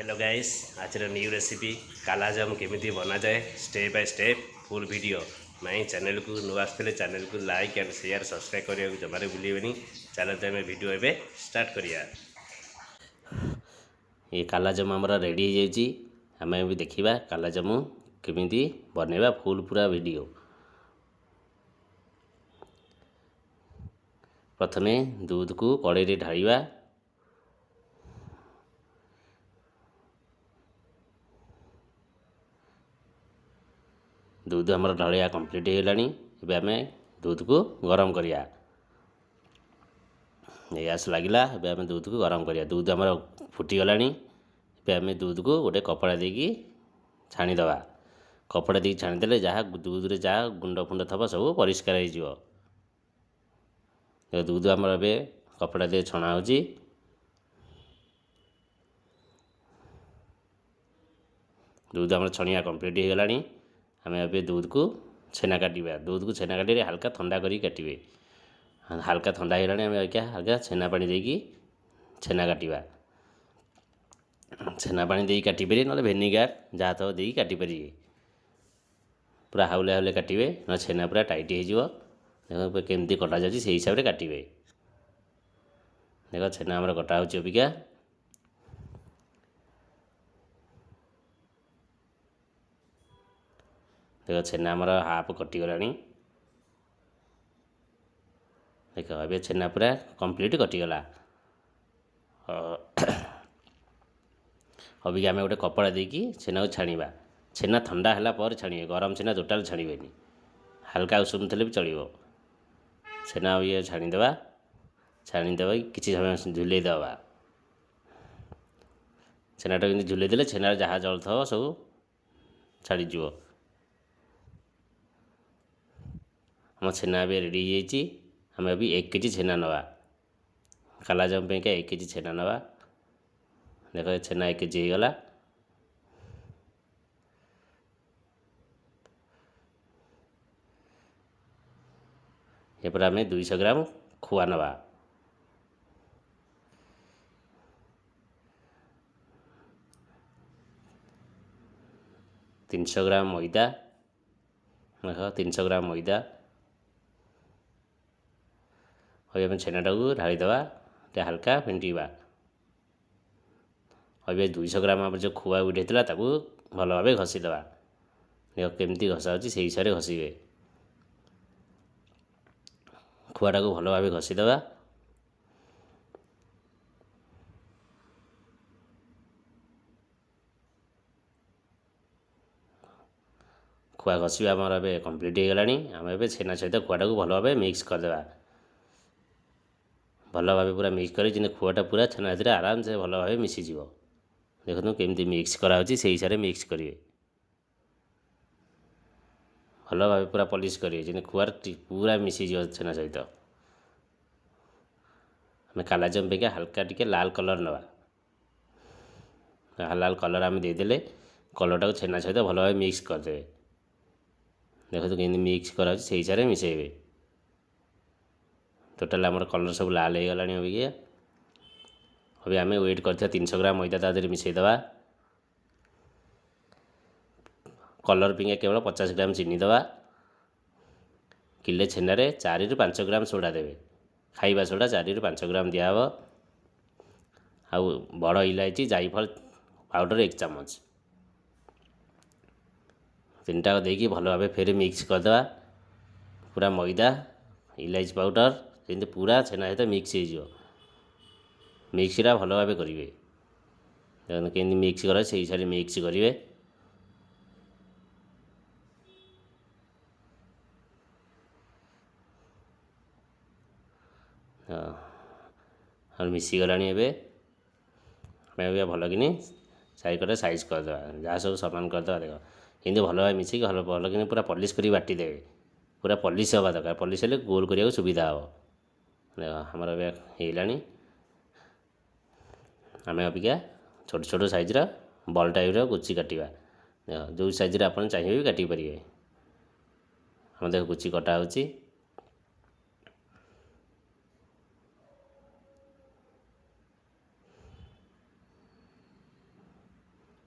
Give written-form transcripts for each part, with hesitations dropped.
Hello guys, आज new recipe कालाजाम केମିତି ବନାଯାଏ step by step full video। My channel କୁ ନୂଆ ଆସିଥିଲେ चैनल କୁ लाइक एंड शेयर सब्सक्राइब କରିବାକୁ ଜମାରେ ଭୁଲିବେନି। ଚାଲନ୍ତୁ, ଆମେ ଭିଡ଼ିଓ ଏବେ ଷ୍ଟାର୍ଟ କରିବା। ଏ କାଲାଜାମ ଆମର ରେଡ଼ି ହେଇଯାଇଛି। ଆମେ ଏବେ ଦେଖିବା କାଲାଜାମୁ କେମିତି ବନେଇବା, ଫୁଲ୍ ପୁରା ଭିଡ଼ିଓ। ପ୍ରଥମେ ଦୁଧକୁ କଡ଼େଇରେ ଢାଳିବା। ଦୁଧ ଆମର ଢଳିବା କମ୍ପ୍ଲିଟ୍ ହେଇଗଲାଣି। ଏବେ ଆମେ ଦୁଧକୁ ଗରମ କରିବା। ଗ୍ୟାସ୍ ଲାଗିଲା। ଏବେ ଆମେ ଦୁଧକୁ ଗରମ କରିବା। ଦୁଧ ଆମର ଫୁଟିଗଲାଣି। ଏବେ ଆମେ ଦୁଧକୁ ଗୋଟେ କପଡ଼ା ଦେଇକି ଛାଣିଦେବା। କପଡ଼ା ଦେଇକି ଛାଣିଦେଲେ ଯାହା ଦୁଧରେ ଯାହା ଗୁଣ୍ଡ ଫୁଣ୍ଡ ଥିବ, ସବୁ ପରିଷ୍କାର ହେଇଯିବ। ଦୁଧ ଆମର ଏବେ କପଡ଼ା ଦେଇ ଛଣା ହେଉଛି। ଦୁଧ ଆମର ଛଣିବା କମ୍ପ୍ଲିଟ୍ ହେଇଗଲାଣି। ଆମେ ଏବେ ଦୁଧକୁ ଛେନା କାଟିବା। ଦୁଧକୁ ଛେନା କାଟିଲେ ହାଲକା ଥଣ୍ଡା କରିକି କାଟିବେ। ହାଲକା ଥଣ୍ଡା ହେଇଗଲାଣି। ଆମେ ଅବିକା ହାଲକା ଛେନା ପାଣି ଦେଇକି ଛେନା କାଟିବା। ଛେନା ପାଣି ଦେଇକି କାଟିପାରିବେ, ନହେଲେ ଭିନେଗାର ଯାହା ଥିବ ଦେଇକି କାଟିପାରିବେ। ପୁରା ହାଉଲେ ହାଉଲେ କାଟିବେ, ନହେଲେ ଛେନା ପୁରା ଟାଇଟ୍ ହେଇଯିବ। ଦେଖ କେମିତି କଟାଯାଉଛି, ସେଇ ହିସାବରେ କାଟିବେ। ଦେଖ, ଛେନା ଆମର କଟା ହେଉଛି ଅବିକା। ଦେଖ, ଛେନା ଆମର ହାଫ୍ କଟିଗଲାଣି। ଦେଖ, ଏବେ ଛେନା ପୁରା କମ୍ପ୍ଲିଟ୍ କଟିଗଲା। ଅବିକା ଆମେ ଗୋଟେ କପଡ଼ା ଦେଇକି ଛେନାକୁ ଛାଣିବା। ଛେନା ଥଣ୍ଡା ହେଲା ପରେ ଛାଣିବେ, ଗରମ ଛେନା ଟୋଟାଲ୍ ଛାଣିବେନି। ହାଲକା ଉଷୁମ ଥିଲେ ବି ଚଳିବ। ଛେନା ଇଏ ଛାଣିଦେବା। ଛାଣିଦେବା, କିଛି ସମୟ ଝୁଲେଇ ଦେବା। ଛେନାଟା ଏମିତି ଝୁଲେଇ ଦେଲେ ଛେନାରେ ଯାହା ଜଳ ଥିବ ସବୁ ଛାଡ଼ିଯିବ। ଆମ ଛେନା ଏବେ ରେଡ଼ି ହେଇଯାଇଛି। ଆମେ ଏବେ 1 କେଜି ଛେନା ନେବା। କାଲାଜାମ ପାଇଁକା 1 କେଜି ଛେନା ନେବା। ଦେଖ, ଛେନା 1 କେଜି ହେଇଗଲା। ଏପରେ ଆମେ 200 ଗ୍ରାମ ଖୁଆ ନେବା। 300 ଗ୍ରାମ ମଇଦା। ଦେଖ, 300 ଗ୍ରାମ ମଇଦା। ଆଉ ଆମେ ଛେନାଟାକୁ ଢାଳିଦେବା, ଟିକେ ହାଲକା ଫେଣ୍ଟିବା। ଏବେ 200 ଗ୍ରାମ ଆମର ଯେଉଁ ଖୁଆ ଉଠେଇଥିଲା, ତାକୁ ଭଲ ଭାବେ ଘଷିଦେବା। ଦେଖ କେମିତି ଘଷା ହେଉଛି, ସେଇ ହିସାବରେ ଘଷିବେ। ଖୁଆଟାକୁ ଭଲ ଭାବେ ଘଷିଦେବା। ଖୁଆ ଘଷିବା ଆମର ଏବେ କମ୍ପ୍ଲିଟ୍ ହେଇଗଲାଣି। ଆମେ ଏବେ ଛେନା ସହିତ ଖୁଆଟାକୁ ଭଲ ଭାବେ ମିକ୍ସ କରିଦେବା। ଭଲ ଭାବେ ପୁରା ମିକ୍ସ କରି, ଯେମିତି ଖୁଆଟା ପୁରା ଛେନା ଭିତରେ ଆରାମସେ ଭଲ ଭାବେ ମିଶିଯିବ। ଦେଖନ୍ତୁ କେମିତି ମିକ୍ସ କରାହେଉଛି, ସେଇ ହିସାବରେ ମିକ୍ସ କରିବେ। ଭଲ ଭାବେ ପୁରା ପଲିସ୍ କରିବେ, ଯେମିତି ଖୁଆର ପୁରା ମିଶିଯିବ ଛେନା ସହିତ। ଆମେ କାଲାଜାମ ପାଇଁକା ହାଲକା ଟିକେ ଲାଲ କଲର୍ ନେବା। ଲାଲ କଲର୍ ଆମେ ଦେଇଦେଲେ, କଲର୍ଟାକୁ ଛେନା ସହିତ ଭଲ ଭାବେ ମିକ୍ସ କରିଦେବେ। ଦେଖନ୍ତୁ କେମିତି ମିକ୍ସ କରାହେଉଛି, ସେଇ ହିସାବରେ ମିଶାଇବେ। ଟୋଟାଲ୍ ଆମର କଲର୍ ସବୁ ଲାଲ ହେଇଗଲାଣି ଅବିକା। ଅବି ଆମେ ୱେଟ୍ କରିଥିବା 300 ଗ୍ରାମ ମଇଦା ତା ଦେହରେ ମିଶାଇଦେବା। କଲର୍ ପାଇଁକା କେବଳ 50 ଗ୍ରାମ ଚିନି ଦେବା। କିଲେ ଛେନାରେ 4ରୁ 5 ଗ୍ରାମ ସୋଡ଼ା ଦେବେ। ଖାଇବା ସୋଡ଼ା 4ରୁ 5 ଗ୍ରାମ ଦିଆହେବ। ଆଉ ବଡ଼ ଇଲାଇଚି, ଜାଇଫଳ ପାଉଡ଼ର 1 ଚାମଚ, ତିନିଟା ଦେଇକି ଭଲ ଭାବେ ଫେର ମିକ୍ସ କରିଦେବା। ପୁରା ମଇଦା, ଇଲାଇଚି ପାଉଡ଼ର ଯେମିତି ପୁରା ଛେନା ସହିତ ମିକ୍ସ ହେଇଯିବ। ମିକ୍ସଟା ଭଲ ଭାବେ କରିବେ। ଦେଖନ୍ତୁ କେମିତି ମିକ୍ସ କରା, ସେଇ ହିସାବରେ ମିକ୍ସ କରିବେ। ହଁ, ଆଉ ମିଶିଗଲାଣି। ଏବେ ଆମେ ଏବେ ଭଲ କିନି ଚାରିକଟେ ସାଇଜ୍ କରିଦେବା, ଯାହା ସବୁ ସମାନ କରିଦେବା। ଦେଖ, ଏମିତି ଭଲ ଭାବେ ମିଶିକି ଭଲ ଭଲ କିନି ପୁରା ପଲିସ୍ କରି ବାଟିଦେବେ। ପୁରା ପଲିସ୍ ହେବା ଦରକାର। ପଲିସ୍ ହେଲେ ଗୋଲ କରିବାକୁ ସୁବିଧା ହେବ। ଦେଖ, ଆମର ଏବେ ହେଇଗଲାଣି। ଆମେ ଅବିକା ଛୋଟ ଛୋଟ ସାଇଜ୍ର ବଲ୍ ଟାଇପ୍ର ଗୁଚି କାଟିବା। ଦେଖ, ଯେଉଁ ସାଇଜ୍ରେ ଆପଣ ଚାହିଁବେ ବି କାଟି ପାରିବେ। ଆମ ଦେଖ, ଗୁଚି କଟା ହେଉଛି।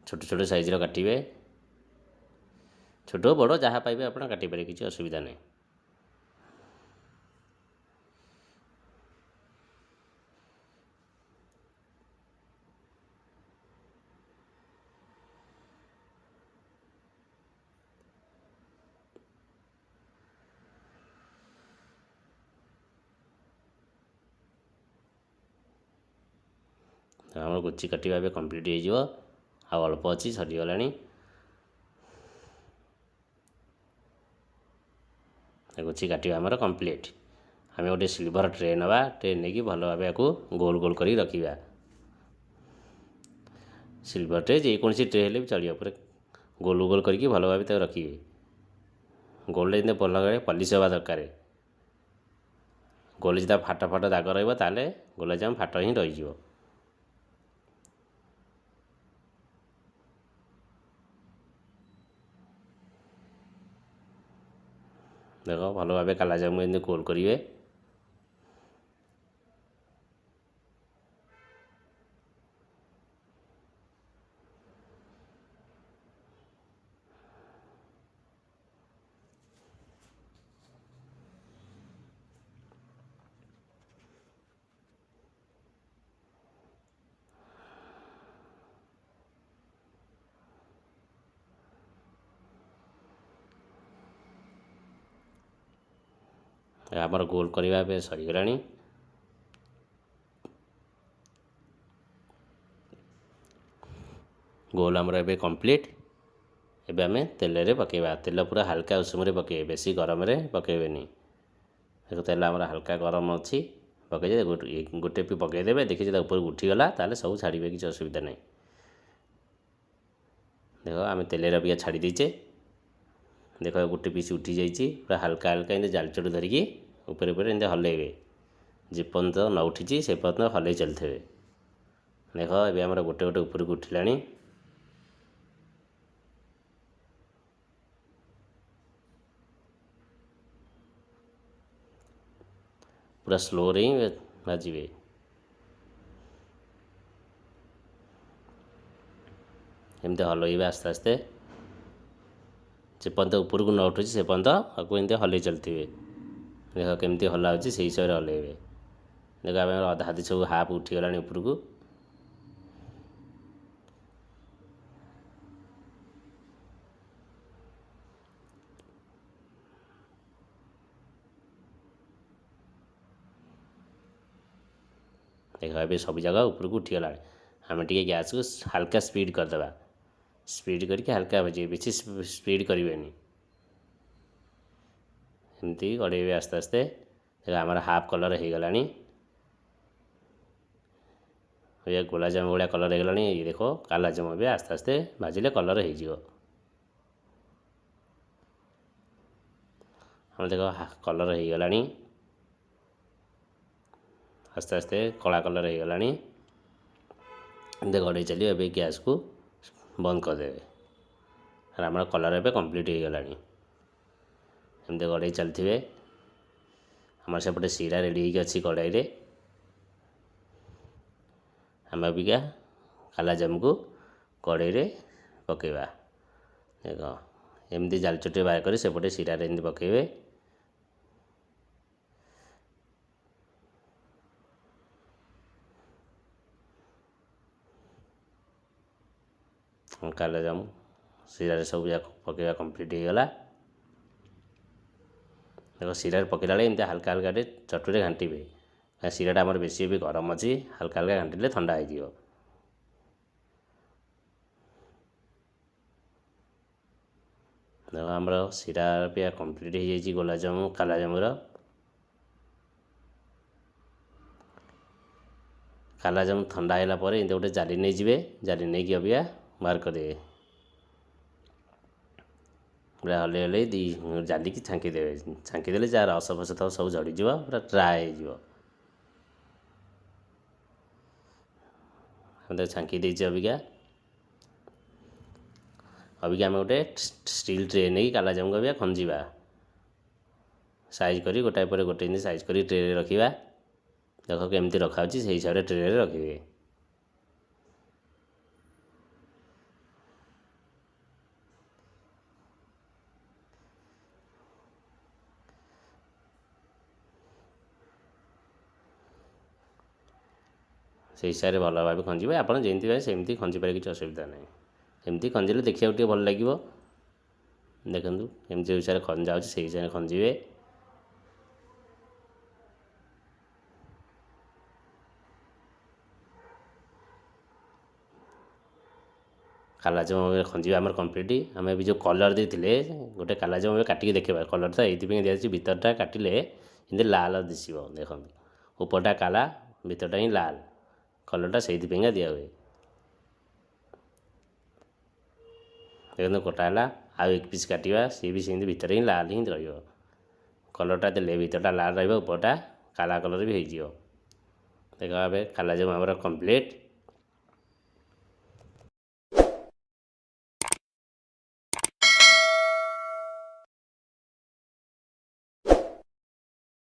ଛୋଟ ଛୋଟ ସାଇଜ୍ର କାଟିବେ, ଛୋଟ ବଡ଼ ଯାହା ପାଇବେ ଆପଣ କାଟିପାରିବେ, କିଛି ଅସୁବିଧା ନାହିଁ। ଆମର ଗୁଚି କାଟିବା ଏବେ କମ୍ପ୍ଲିଟ୍ ହେଇଯିବ, ଆଉ ଅଳ୍ପ ଅଛି, ସରିଗଲାଣି। ଗୁଚି କାଟିବା ଆମର କମ୍ପ୍ଲିଟ୍। ଆମେ ଗୋଟେ ସିଲଭର ଟ୍ରେ ନେବା, ଟ୍ରେ ନେଇକି ଭଲ ଭାବେ ଆକୁ ଗୋଲ ଗୋଲ କରିକି ରଖିବା। ସିଲଭର ଟ୍ରେ ଯେକୌଣସି ଟ୍ରେ ହେଲେ ବି ଚଳିବ, ପୁରା ଗୋଲ ଗୋଲ କରିକି ଭଲ ଭାବେ ତାକୁ ରଖିବେ। ଗୋଲଟା ଯେମିତି ଭଲ ଭାବେ ପଲିସ୍ ହେବା ଦରକାର। ଗୋଲ ଯଦି ଫାଟ ଫାଟ ଦାଗ ରହିବ ତାହେଲେ ଗୋଲାପଜାମୁ ଫାଟ ହିଁ ରହିଯିବ। ଦେଖ ଭଲ ଭାବେ କାଲାଜାମୁ ଏମିତି ଗୋଲ କରିବେ। ଆମର ଗୋଲ କରିବା ଏବେ ସରିଗଲାଣି। ଗୋଲ ଆମର ଏବେ କମ୍ପ୍ଲିଟ୍। ଏବେ ଆମେ ତେଲରେ ପକାଇବା। ତେଲ ପୁରା ହାଲକା ଉଷୁମରେ ପକାଇବେ, ବେଶୀ ଗରମରେ ପକାଇବେନି। ଦେଖ ତେଲ ଆମର ହାଲକା ଗରମ ଅଛି, ପକାଇଦେବେ। ଗୋଟେ ବି ପକାଇଦେବେ, ଦେଖି ଯଦି ଉପରକୁ ଉଠିଗଲା ତାହେଲେ ସବୁ ଛାଡ଼ିବେ, କିଛି ଅସୁବିଧା ନାହିଁ। ଦେଖ ଆମେ ତେଲରେ ଅବିକା ଛାଡ଼ି ଦେଇଛେ। ଦେଖ ଗୋଟେ ପିସ୍ ଉଠିଯାଇଛି, ପୁରା ହାଲକା ହାଲକା ଏମିତି ଜାଲଚଟୁ ଧରିକି ଉପରେ ଉପରେ ଏମିତି ହଲେଇବେ, ଯେପର୍ଯ୍ୟନ୍ତ ନ ଉଠିଛି ସେ ପର୍ଯ୍ୟନ୍ତ ହଲେଇ ଚାଲିଥିବେ। ଦେଖ ଏବେ ଆମର ଗୋଟେ ଗୋଟେ ଉପରକୁ ଉଠିଲାଣି। ପୁରା ସ୍ଲୋରେ ହିଁ ଭାଜିବେ। ଏମିତି ହଲେଇବେ ଆସ୍ତେ ଆସ୍ତେ, ଯେପର୍ଯ୍ୟନ୍ତ ଉପରକୁ ନ ଉଠୁଛି ସେ ପର୍ଯ୍ୟନ୍ତ ଆକୁ ଏମିତି ହଲେଇ ଚାଲିଥିବେ। ଦେଖ କେମିତି ହଲା ହେଉଛି, ସେଇ ହିସାବରେ ହଲେଇବେ। ଦେଖ ଆମେ ଅଧା ଅଧି ସବୁ ହାଫ୍ ଉଠିଗଲାଣି ଉପରକୁ। ଦେଖ ଏବେ ସବୁ ଜାଗା ଉପରକୁ ଉଠିଗଲାଣି। ଆମେ ଟିକେ ଗ୍ୟାସ୍କୁ ହାଲକା ସ୍ପିଡ଼ କରିଦେବା। ସ୍ପିଡ଼ କରିକି ହାଲକା ଭାଜିବେ, ବେଶୀ ସ୍ପିଡ଼ କରିବେନି। ଏମିତି ଗଡ଼େଇବେ ଆସ୍ତେ ଆସ୍ତେ। ଦେଖ ଆମର ହାଫ୍ କଲର୍ ହେଇଗଲାଣି, ଏ ଗୋଲାପଜାମୁ ଭଳିଆ କଲର୍ ହେଇଗଲାଣି। ଏଇ ଦେଖ କାଲାଜାମୁ ଏବେ ଆସ୍ତେ ଆସ୍ତେ ଭାଜିଲେ କଲର୍ ହେଇଯିବ। ଆମର ଦେଖ କଲର୍ ହେଇଗଲାଣି, ଆସ୍ତେ ଆସ୍ତେ କଳା କଲର୍ ହେଇଗଲାଣି। ଏମିତି ଗଡ଼େଇ ଚାଲିବ। ଏବେ ଗ୍ୟାସ୍କୁ ବନ୍ଦ କରିଦେବେ। ଆମର କଲର୍ ଏବେ କମ୍ପ୍ଲିଟ୍ ହେଇଗଲାଣି। ଏମିତି ଗଡ଼େଇ ଚାଲିଥିବେ। ଆମର ସେପଟେ ଶିରା ରେଡ଼ି ହେଇକି ଅଛି କଡ଼େଇରେ। ଆମେ ଅବିକା କାଲାଜାମୁକୁ କଡ଼େଇରେ ପକାଇବା। ଦେଖ ଏମିତି ଜାଲଚଟିରେ ବାହାର କରି ସେପଟେ ଶିରାରେ ଏମିତି ପକାଇବେ। କାଲାଜାମୁ ଶିରାରେ ସବୁ ଯାକ ପକାଇବା କମ୍ପ୍ଲିଟ୍ ହେଇଗଲା। ଦେଖ ଶିରାରେ ପକାଇଲା ବେଳେ ଏମିତି ହାଲକା ହାଲକା ଟିକେ ଚଟୁରେ ଘାଣ୍ଟିବେ, ଶିରାଟା ଆମର ବେଶୀ ବି ଗରମ ଅଛି, ହାଲକା ହାଲକା ଘାଣ୍ଟିଲେ ଥଣ୍ଡା ହେଇଯିବ। ଦେଖ ଆମର ଶିରା ପିଆ କମ୍ପ୍ଲିଟ୍ ହେଇଯାଇଛି ଗୋଲାପଜାମୁ କାଲାଜାମୁର। କାଲାଜାମୁ ଥଣ୍ଡା ହେଲା ପରେ ଏମିତି ଗୋଟେ ଜାଲି ନେଇଯିବେ, ଜାଲି ନେଇକି ଅବିକା ବାହାର କରିଦେବେ। ପୁରା ହଲେଇ ହଲେଇ ଦୁଇ ଜାଲିକି ଛାଙ୍କିଦେବେ। ଛାଙ୍କିଦେଲେ ଯାହା ରସ ଫସ ଥିବ ସବୁ ଝଡ଼ିଯିବ, ପୁରା ଡ୍ରାଏ ହେଇଯିବ। ଆମେ ତାକୁ ଛାଙ୍କି ଦେଇଛେ। ଅବିକା ଅବିକା ଆମେ ଗୋଟେ ଷ୍ଟିଲ୍ ଟ୍ରେ ନେଇକି କାଲାଜାମୁକୁ ଅବିକା ଖଞ୍ଜିବା। ସାଇଜ୍ କରି ଗୋଟାଏ ପରେ ଗୋଟେ ଏମିତି ସାଇଜ୍ କରି ଟ୍ରେରେ ରଖିବା। ଦେଖ କେମିତି ରଖାହେଉଛି, ସେଇ ହିସାବରେ ଟ୍ରେରେ ରଖିବେ। ସେଇ ହିସାବରେ ଭଲ ଭାବେ ଖଞ୍ଜିବେ। ଆପଣ ଯେମିତି ଭାବେ ସେମିତି ଖଞ୍ଜି ପାରିବେ, କିଛି ଅସୁବିଧା ନାହିଁ। ଏମିତି ଖଞ୍ଜିଲେ ଦେଖିବାକୁ ଟିକେ ଭଲ ଲାଗିବ। ଦେଖନ୍ତୁ, ଏମିତି ଯେଉଁ ହିସାବରେ ଖଞ୍ଜା ହେଉଛି ସେଇ ହିସାବରେ ଖଞ୍ଜିବେ। କାଲାଜାମ ଖଞ୍ଜିବା ଆମର କମ୍ପ୍ଲିଟ୍। ଆମେ ବି ଯେଉଁ କଲର୍ ଦେଇଥିଲେ ଗୋଟେ କାଲାଜାମ ଏବେ କାଟିକି ଦେଖିବା। କଲର୍ଟା ଏଇଥିପାଇଁ ଦିଆଯାଇଛି, ଭିତରଟା କାଟିଲେ ଏମିତି ଲାଲ ଦିଶିବ। ଦେଖନ୍ତୁ, ଉପରଟା କାଲା, ଭିତରଟା ହିଁ ଲାଲ। କଲର୍ଟା ସେଇଥିପାଇଁକା ଦିଆହୁଏ। ଦେଖନ୍ତୁ, କଟା ହେଲା। ଆଉ ଏକ ପିସ୍ କାଟିବା, ସିଏ ବି ସେମିତି ଭିତରେ ହିଁ ଲାଲ ହିଁ ରହିବ। କଲର୍ଟା ଦେଲେ ଭିତରଟା ଲାଲ ରହିବ, ଉପରଟା କାଲା କଲର୍ ବି ହେଇଯିବ। ଦେଖ, ଏବେ କାଲାଜାମ ଆମର କମ୍ପ୍ଲିଟ୍।